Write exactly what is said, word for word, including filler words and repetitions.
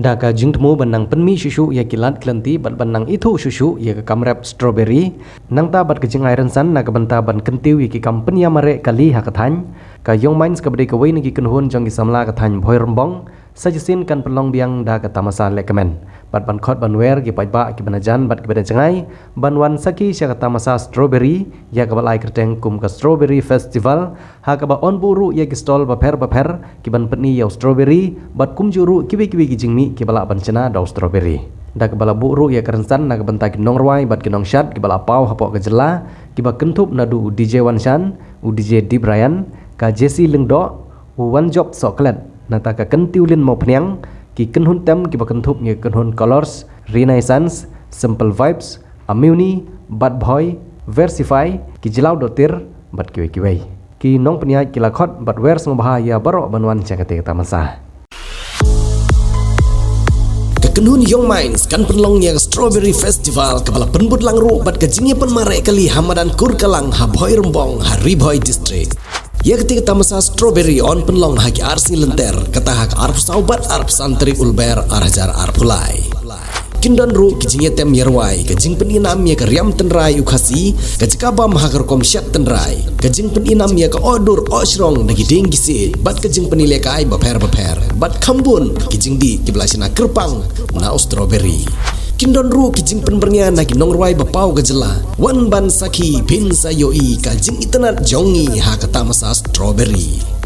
Da ka jingthmu ban nang pynmih shuh shuh ïa ki lad ki lynti bad ban nang ithuh shuh shuh ïa ka kam rep strawberry, nangta bad ka jingai rynsan na ka bynta ban kyntiew ïa ki kam pynïamareh kali ha ka thaiñ, ka Young Minds kaba dei kawei na ki kynhun jong ki samla ka thaiñ Bhoirymbong, sa shisien kan pynlong biang da ka tamasa lehkmen bad ban khot ban wer ki paidbah kiba na jan bad kiba na jngai ban wan sakhi sha ka tamasa strawberry, ïa kaba la ai kyrteng kum ka Strawberry Festival, ha kaba yn buh ruh ïa ki stall bapher bapher ki ban pyni ïa u strawberry bad kumjuh ruh kiwei kiwei ki jingmih kiba lah ban shna da u strawberry. Da kaba la buh ruh ïa ka rynsan na ka bynta ki nongrwai bad ki nongshad kiba la paw hapoh ka jylla, kiba kynthup naduh u DJ Wanshan, u DJ Dibrian, ka Jessie Lyngdoh, u Wanjop Sohklet, nangta ka Kyntiewlin Mawphniang, ki kynhun tem kiba kynthup ïa ka kynhun Colors, Renaissance, Simple Vibes, Amuni, Bad Boy, Versify, ki Jyllaw Dotir bad kiwei kiwei. Ki nongpynïaid ki la khot bad wer sngewbha ïa baroh ban wan sha katei ka tamasa. Ka kynhun Young Minds kan pynlong ïa ka Strawberry Festival kaba la pynbud lang ruh bad ka jingïapynmareh kali ha madan Kurkalang ha Bhoirymbong ha Ri Bhoi District. Ïa katei ka tamasa strawberry yn pynlong ha ki arsngi lynter, kata ha ka arphew saw bad arphew san tarik u Lber ar hajar arphew lai. Kin don ruh ki jingïatem ïarwai, ka jingpynim ïa ka riam tynrai u Khasi, ka jaka bam ha ka rukom shet tynrai, ka jingpynim ïa ka ohdur ohshrong da ki dieng ki siej bad ka jingpynlehkai bapher bapher, bad kham bun ki jingdih kiba la shna kyrpang na u strawberry. Kin don ruh ki jingpynbyrngia na ki nongrwai ba paw ka jylla, wan ban sakhi phin sa ïohi ka jingitynnad jong ngi ha ka tamasa strawberry.